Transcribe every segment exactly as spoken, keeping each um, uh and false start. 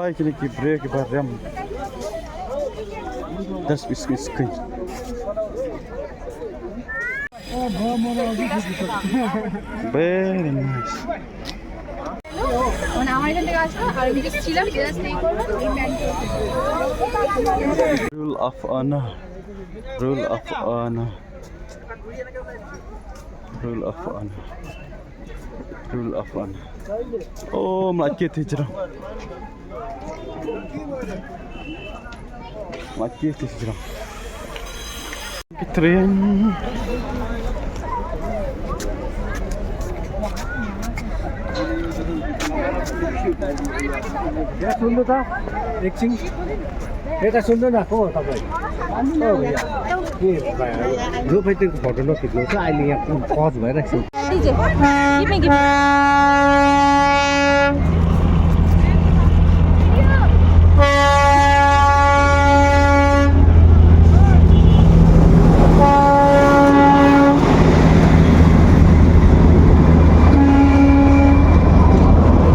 Ai, kine ki briew kiba rem. Das biscuit screen. Very nice. মানে আমার এখান থেকে আসলো, আর আমি জাস্ট ছিলাম, জাস্ট এই করলাম, এই প্যান্ট। Rule of honor. Rule of honor. Rule of honor. Rule of honor. Oh, ma kit hijra. Ma kit hijra. Train. ए सुन्नु त एकछिन, यता सुन्नु न। को हो तपाईँ? ओ भैया, ए भाइ, यो भाइ त्यो फोटो नखिच्नु छ, अहिले यहाँ पज भइरहेको छ। Give me, give me.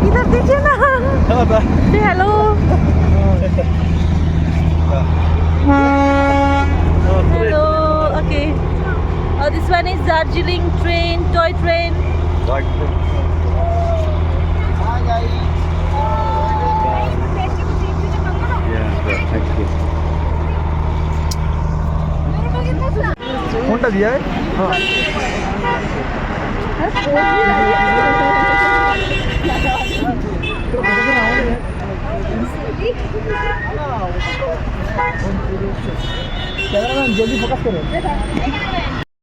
इधर देखिए ना। Say hello. Hello. Okay. Oh, this one is Darjeeling train, toy train. কোনটা দিয়ে? হ্যাঁ। ক্যামেরাম্যান, জলদি ফোকাস করো।